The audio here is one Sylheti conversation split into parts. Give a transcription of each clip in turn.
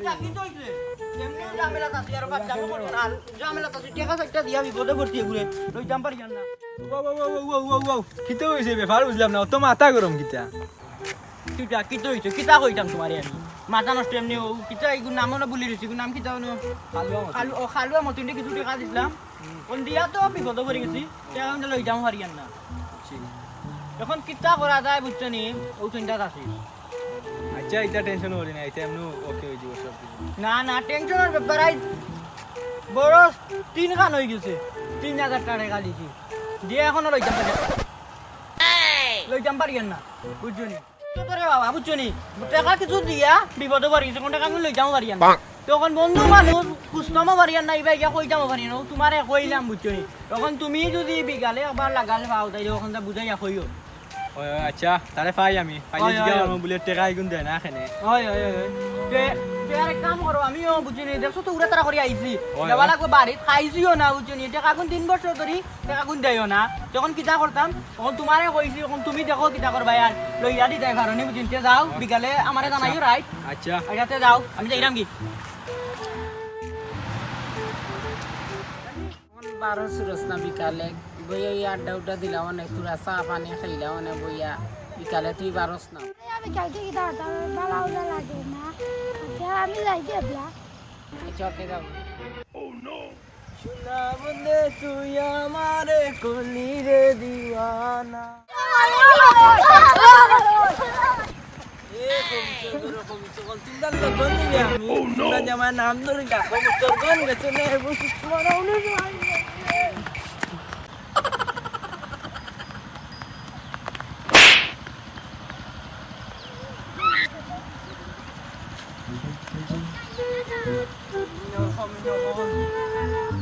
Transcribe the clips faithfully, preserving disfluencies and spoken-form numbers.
কিতা, কিতা অইছে? এমনে ঝামেলাত আছি, আর বাদ ঝামেলা করিও না। আর ঝামেলাত আছি, টেকা চাইরটা দিয়া বিপদো পড়ছি এগুরে। লইতাম পারিয়ার না। Wow, wow, wow, wow, wow, wow. কিতা অইছে? ব্যাপার বুঝলাম না। অত মাথা গরম কিতা? কিতা, কিতা অইছে? কিতা কইতাম তুমারে আমি? মাথা নষ্ট এমনে অউ। কিতা ইগুর নামও না ভুলি গেছি। ইগুর নাম কিতা অনো? খালুয়া মতিন। খালু-, ও, খালুয়া মতিনরে কিছু টেকা দিছলাম। অন দিয়া তো বিপদো পড়ি গেছি। টেকা আমি লইতাম পারিয়ার না। ঠিক। অখন কিতা করা যায় বুঝছো নি? অউ চিন্তাত আছি। আচ্ছা, ইতা tension করি না, ইতা এমনে okay অইযিবো সব কিছু। না, না, tension-র ব্যাপার, আইজ বরস তিনখান অইগেছে, তিন হাজার টেকা দিছি, দিয়া অখনো লইতাম পারি, লইতাম পারিয়ার না, বুঝছো নি? তো তোরে বাবা, বুঝছো নি? টেকা কিছু দিয়া বিপদো পড়ি গেছি, অখন টেকা আমি লইতামও পারিয়ার না। তো অখন বন্ধু মানুষ, খুজতামও পারিয়ার না, ইবায় গিয়া কইতামও পারিয়ার না, তুমারে কইলাম, বুঝছো নি? অখন তুমি যুদি বিকালে একবার লাগাল পাও, তাইলে অখন তা বুঝাইয়া কইও। ওই, ওই, আচ্ছা, তারে পাই আমি। পাইলে অয়, জিগাই অয়, আমি অয়। বুলে টেকা ইগুন দেয় না কেনে? অয়, অয়, অয়, অয়। তে, তে আর এক কাম করো, আমিও বুঝছো নি, দেখছো তো উড়া তাড়া করি আইছি। অয়, দেওয়া অয়। লাগবো বাড়িত, খাইছিও না, বুঝছো নি? টেকাগুন তিন বছর ধরি, টেকাগুন দেয়ও না। অখন কিতা করতাম? অখন তুমারে কইছি, অখন তুমি দেখো কিতা করবায় আর। লইয়া দিতায় পারো নি, বুঝছো নি? তে যাও, অয়। বিকালে আমারে আচ্ছা। জানাইও, right? আচ্ছা। আচ্ছা, তে যাও, আমি আচ্ছা। যাইরাম কি? অখন বারোস রস না বিকালে, বইয়া ওই আড্ডা উড্ডা দিলাম অনে, থুড়া চা পানি খাইলাম অনে বইয়া, বিকালে তুই বারোস না। এই আমি কালকে কি দাঁড়াতাম, বালা উলা লাগে না। আচ্ছা, আমি যাই কি এবলা? আচ্ছা, okay, যাও। সোনা বন্দে তুই আমারে করলি রে দিওয়ানা। এ, কবিতা করো, কবিতা করো। তোমরা তো ধনী রে আমি। Oh, no! তোমরা যে আমার নাম ধরে ডাকো, তোর বোন গেছে না, এবং তোমার অনেক ভাই গেছে।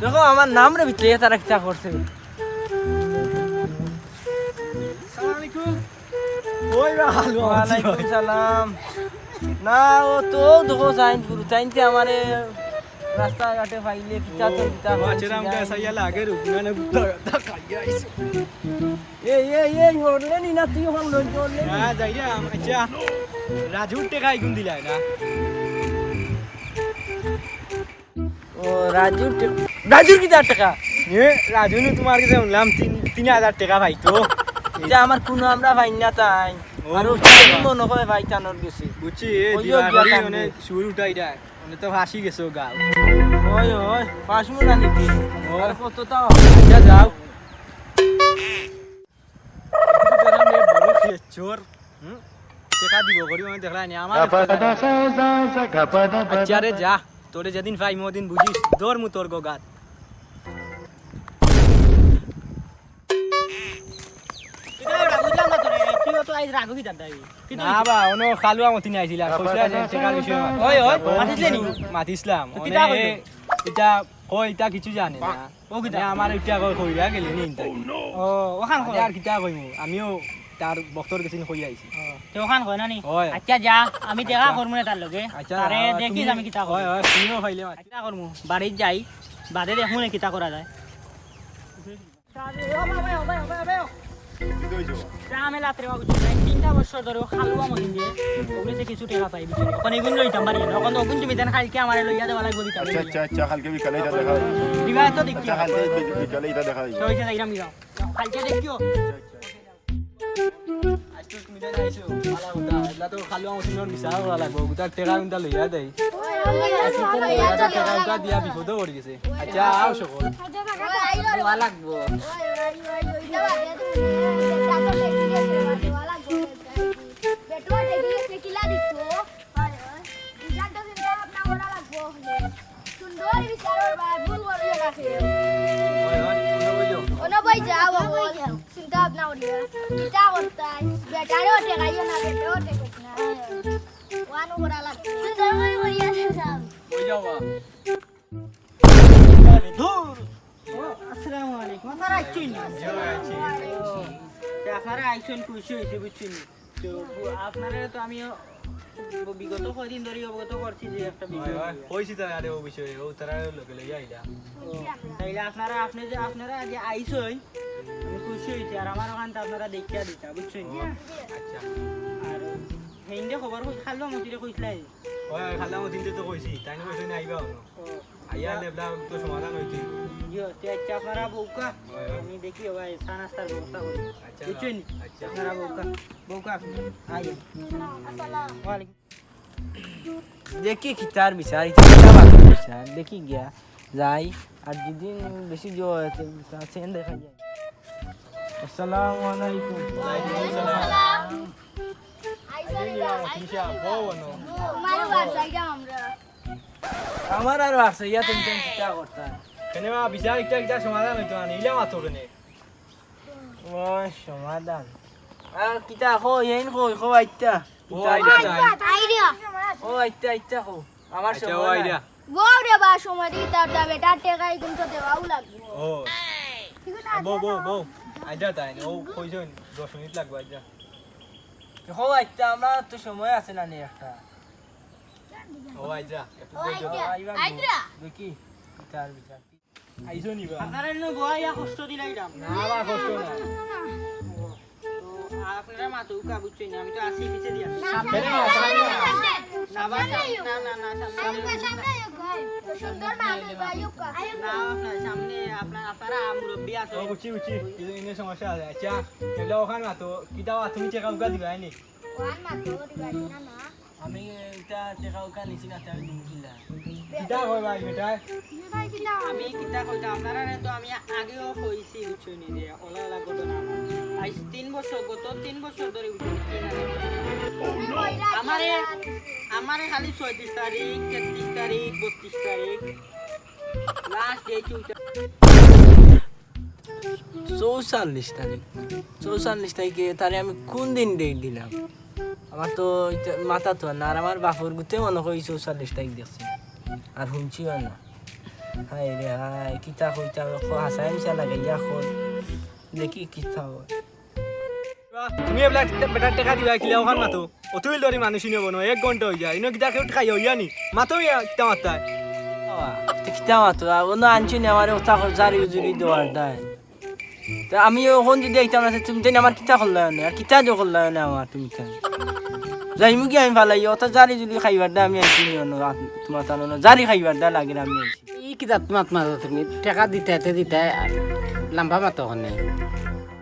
দেখো, আমার নাম রে ভিতরে তারা কিতা করছে। সালাম আলাইকুম। ওই বা, হ্যালো, ওয়ালাইকুম সালাম। না, ও তো দেখো, সাইন পুরু, সাইনতে আমারে রাস্তাঘাটে পাইলে কিতা তো কিতা ও, আচ্ছা, রাম কা সাইয়া লাগে রূপ, মানে, তা, তা খাইয়া আইছে। এই, এই, এই, হরলে নি না, তুই হরলে, হরলে নি। না, যাই রে, আম-, আচ্ছা, রাজুর টেকা ইগুন দিলাই না। ও, রাজুর টে-, রাজুর কিতা টেকা? এ, রাজু নু তুমার গেছে হুনলাম তিন, তিন হাজার টেকা পাইতো। ইটা আমার কুনু আমরা পাই না তাই। ও। আর ও মনে হয় পাইতানোর গেছে। বুঝছি, এ, ওই দিবা যে করি কান্দে। মানে সুর উঠাই দেয়। মানে তো ফাঁসি গেছে ও গাল। ওই, ওই, ফাঁস মুনা নিতি। ও। আর কত তাও? যা যাও। বড় খেয়ে চোর। হুম? টেকা দিব করি, আমি দেখলাই নি। আমার আচ্ছা রে যা, তোরে যেদিন পাইমু ওদিন বুঝিস, ধরমু তোর গোগাত। কিতা ওটা বুঝলাম না তোরে, তুই তো আইজ রাগও কিতা দাই? না বা, অনো খালুয়া মতি নিয়ে আইছিলা, কইছিলা যে টেকার বিষয়ে মাত-, ওই, ওই, মাতিছিলে নি? মাতিছিলাম। তো কিতা অনে কইলো? ইটা কই, ইটা কিছু জানে না। ও কিতা? মানে আমার ইটা কই, কইরা গেলি নি ইনতা। ও, ওখান কই? আর কিতা কইমু? আমিও তার বক্তর গেছি কই আইছি। ও, তে ওখান কই না নি? ওই। আচ্ছা যা, আমি দেখা আচ্ছা। করমু না তার লগে। আচ্ছা, তারে আ, দেখিস তুমি আমি কিতা করি। ওই, ওই, তুমিও পাইলে মাত। কিতা করমু? বাড়িত যাই, বাদে দেখমু না কিতা করা যায়। ও ভাই, ও ভাই, ও ভাই, ও ভাই, ও। কি কইছো? ঝামেলাত রে বাবু, তিনটা বছর ধরে ও খালুয়া মতিন দিয়ে, ওগুলোতে কিছু টেকা পাই, বুঝলি? ওখানে এগুন লইতাম পারি না, ওখানে ওগুন তুমি দেন, কালকে আমারে লইয়া দেওয়া লাগবো, দিতাম আচ্ছা, পারি। আচ্ছা, আচ্ছা, কালকে বিকালে এটা দেখা হবে। বিবাহ তো দেখি। আচ্ছা, কালকে বি-, বিকালে এটা দেখা হবে। তো ওইটা দেখলাম, যাও। কালকে দেখিও। আচ্ছা, আচ্ছা। আজকে তুমি দেন আইছো, ভালা কথা। এটা তো খালুয়া মতিনর মিছা করা লাগবো, ওটা টেকা কোনটা লইয়া দেয়। আজকে তো লইয়া দেয়, টেকা কোনটা দিয়া বিপদে পড়ি গেছে। আচ্ছা, আও সকল। দেওয়া লাগবো। বেটুয়া দেখি গেছে কিলা দিত। সুন্দর বিচারর বা ভুল করিও না কেউ। অনো বই যাও, বাবা। চিন্তা ভাবনা করিও। কিতা করতাই? বেটারেও ঠেকাইও না, বেটারেও ঠেকাইও না। ওয়ানো করা লাগে। সুন্দর করে করিয়া যাও। বই যাও, বাবা। ধুর। ও, আসসালামু আলাইকুম। আপনারা আইছেন? জি, আইছি। তে আপনারা আইছেন, খুশি হইছি, বুঝছেন? তো, আপনারা তো আমিও বিগত কয়দিন ধরে অবগত করছি যে একটা বিষয় হয়, হয়। নিয়ে। কইছি তারা আরে ও বিষয়ে, ও তারা লগে লইয়া আইলা। ও, তাইলে আপনারা, আপনি যে, আপনারা যে আইছই, আমি খুশি হইছি। আর আমার ওখান তো আপনারা দেখিয়া দিতা, বুঝছেন? ও, আচ্ছা। আর হিন্দে খবর কই, খালুয়া মতিরে কইছিলাই? ওই, ওই, খালা মতিনরে তো কইছি, তাইন কইছইন আইবা অনো। ও। আইয়া লেবলা তো সমাধান অইতই। জি, তে আচ্ছা, আপনারা বউক্কা। ওই, ওই। আমি দেখি, ওই, চা নাস্তার ব্যবস্থা করি। আচ্ছা, বুঝছইন? আচ্ছা। আপনারা বউক্কা, বউক্কা, আইয়েন। আসসালাম। ওয়ালাইকুম। দেখি কিতার বিচার, ইতা কিতা বাপর বিচার, দেখি গিয়া যাই। আর দুদিন বেশি জোর আছে, সেন দেখা যায়। আসসালামু আলাইকুম। ওয়ালাইকুম আসসালাম। আইসা রে বা। আইসা, বউ অনো। তোমার বাসায় গিয়া আমরা। আমার আর বাসায় গিয়া তুমি কিতা করতা? কেনে বা বিচার একটা কিতা সমাধান অইতো না, ইলা মাতো কেনে? ওই সমাধান। আর কিতা কও, এইন কও, কও আইতা। ও আইতা তাই। আইডিয়া। ও আইতা, আইতা কও। আমার আচ্ছা, ও সময় নাই। আইডিয়া। গো রে বা, সময় দিতা তা বেটা, টেকা ইগুন তো দেওয়াউ লাগবো। ও। বউ, বউ, বউ। আইতা তাই, ও কইছইন দশ মিনিট লাগবো, আইতা। কও আইতা, আমরা তো সময় আছে না নি একটা। ও আইতা, একটু ও ধৈর্য ধরো। আইতা। আইবা গো। আইতা। দেখি, বিচার, বিচার। আইছো নি বা? আপনারা এনে বওয়া ইয়া কষ্ট দিলাইলাম। না, বা কষ্ট না। তো আপনারা মাতউক্কা, বুঝছইন নি? আমি তো আছি পিছে দিয়া। না, সামনে না, সামনে না। না, বা, সামনে, না, না, না, সামনে সামনে, না। সামনে আইও গো। সুন্দর মানুষ, আইও গো। না, আপনার সামনে, আপনার, আপনারা মুরব্বি আছো। ও, বুঝছি, বুঝছি। কিন্তু এনে সমস্যা আছে। আচ্ছা, এটা ওখান মাতো, কিতা বা তুমি টেকা উকা দিবা, আইনি? ওখান মাতো, দিবা না, না। আমি ইটা টেকা উকা নিছি না, তে আমি দিমু কিলা? কিতা কয় ভাই বেটায়? আমি কিতা কইতাম, আপনারারে তো আমি আগেও কইছি, বুঝছইন নি, যে অলা অলা ঘটনা আমার। আইজ তিন বছর, গত তিন বছর ধরি, বুঝছইন নি, কি না আমারে, আমারে খালি ছয়ত্রিশ তারিখ, তেত্রিশ তারিখ, বত্রিশ তারিখ, last date চৌত্রিশ। চৌচল্লিশ তারিখ, চৌচল্লিশ তারিখে তারে আমি কোন দিন date দিলাম? আমার তো ইটা মাথাত আর না, আর আমার বাপর গুতে মনো কয় চৌচল্লিশ তারিখ দেখছি, আর হুনছিও না। হায় রে হায়, কিতা কইতাম, হাছায় মিছা লাগাইয়া কই, দেখি কিতা অয়। তুমি এবলা বেটার টেকা দিবা কিলা ওখান মাতো? অতুইল ধরি মানুষ ইনো বনো, এক ঘন্টা অই যায়। ইনো কিতা কেউ টেকা ইয়া অইয়া নি? মাতো ইয়া কিতা মাততায়? বাবা, তে কিতা মাতো? আ, অনো আনছো নি আমারে অতা কর, জারি উজুরি দেওয়ার দায়। তে আমি অখন যুদি আইতাম না, তে তুমি তাইন আমার কিতা করলায় অনে? আর কিতা যে করলায় অনে আমার তুমি তাইন? যাইমু গি আমি ফালাই, অতা জারি উজুরি খাইবার দায় আমি আইছি নি অনো, আ, তুমার তান অনো জারি খাইবার দায় লাগের আমি আইছি। ই কিতা মাত মাতো তুমি? টেকা দিতায়, তে দিতায়, আর লাম্বা মাতো অনে।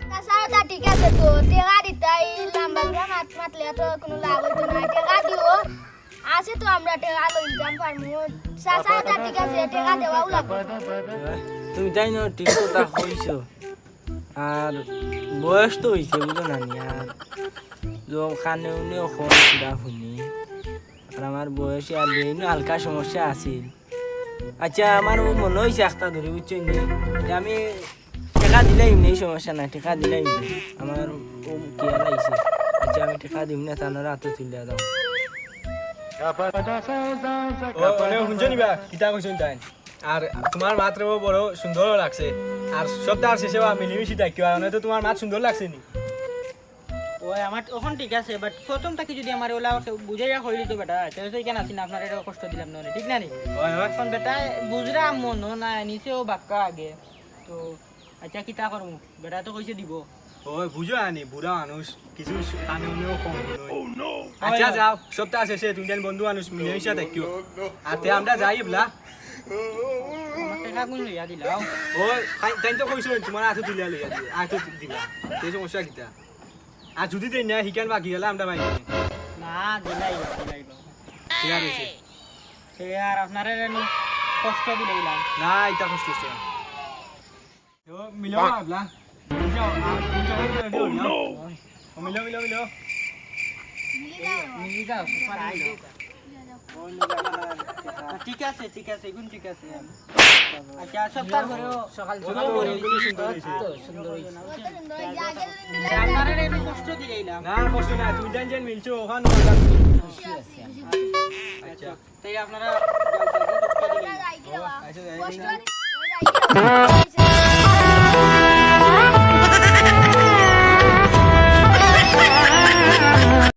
চাচা, অতা ঠিক আছে তো, টেকা দিতায়, ই লাম্বা লম্বা মাত মাতলে তো কুনু লাভ অইতো না। টেকা দিও, আছে তো আমরা টেকা লইতাম পারমু। চাচা, অতা ঠিক আছে, টেকা দেওয়াউ লাগবো। তুমি তাইন ঠিক কথা কইছো। আর বয়স তো অইছে, বুঝো না নি? আর য-, কানে উনে অখন কিতা হুনি। আর আমার বয়সে আর বেইনো হালকা সমস্যা আছিল। আচ্ছা, আমার অউ মনো অইছে একটা ধরি, বুঝছইন নি? যে আমি টেকা দিলাইমু নে, ই সমস্যা নাই, টেকা দিলাইমু নে। আমার অউ খেয়াল আইছে। আচ্ছা, আমি টেকা দিমু নে, তানর আতো তুলিয়া দেও। ও, অনে হুনছো নি বা? কিতা কইছইন তাইন? আর তুমার মাতরে বড় সুন্দর লাগছে। আর সপ্তাহর শেষে বা মিলিমিশি থাকিও, আর অনে তো তুমার মাত সুন্দর লাগছে নি? ওই আমার অখন ঠিক আছে, but প্রথম থাকি যুদি আমারে অলা বুঝাইয়া কইলি তো বেটা, তে তো ইখান আছি না, আপনারে অত কষ্ট দিলাম না, ঠিক না নি? অয়, অয়। অখন বেটা বুঝরা মনো না, নিছেও বাক্কা আগে। তো আচ্ছা, কিতা করমু? বেটায় তো কইছে দিবো। ওই, বুঝো আনি, বুড়া মানুষ, কিছু কানে উনেও কম হুনইন। আচ্ছা, যাও, সপ্তাহ শেষে তুমি যেন বন্ধু মানুষ মিলেমিশা থাকিও। আর তে আমরা যাই এবলা। আমার টেকা কুন লইয়া দিলাও? ওই, তাইন, তাইন তো কইছইন, তুমার আতো তুলিয়া লইয়া দিও, আতো দিবা। তে সমস্যা কিতা? আর যুদি দেইন না, হিখান বাকি গেলে আমরা মাইর। না, দিলাই, দিলাই। ঠিক আছে। সে আর আপনারে এনে কষ্ট দিলাইলাম। না, ইটা কষ্ট অইছে না। তো মিলো না, এবলা। মিলি যাও, আর তুমি যখন করে দিও, যাও। ও, মিলো, মিলো, মিলো। মিলি যাও, সুপার মিলো। ঠিক আছে, ঠিক আছে, ইগুন ঠিক আছে। আচ্ছা, সপ্তাহ পরেও সকাল সকাল সকাল পরে পরে ইগুন সুন্দর অইছে। তো সুন্দর অইছে। আপনারে এনে কষ্ট দিলাইলাম। না, কষ্ট না, তুমি যেন যেন মিলছো, ওখান খুশি আছি আমি। আচ্ছা। তাই আপনারা যাও, যাও, যাও, যাও। আচ্ছা, যাই।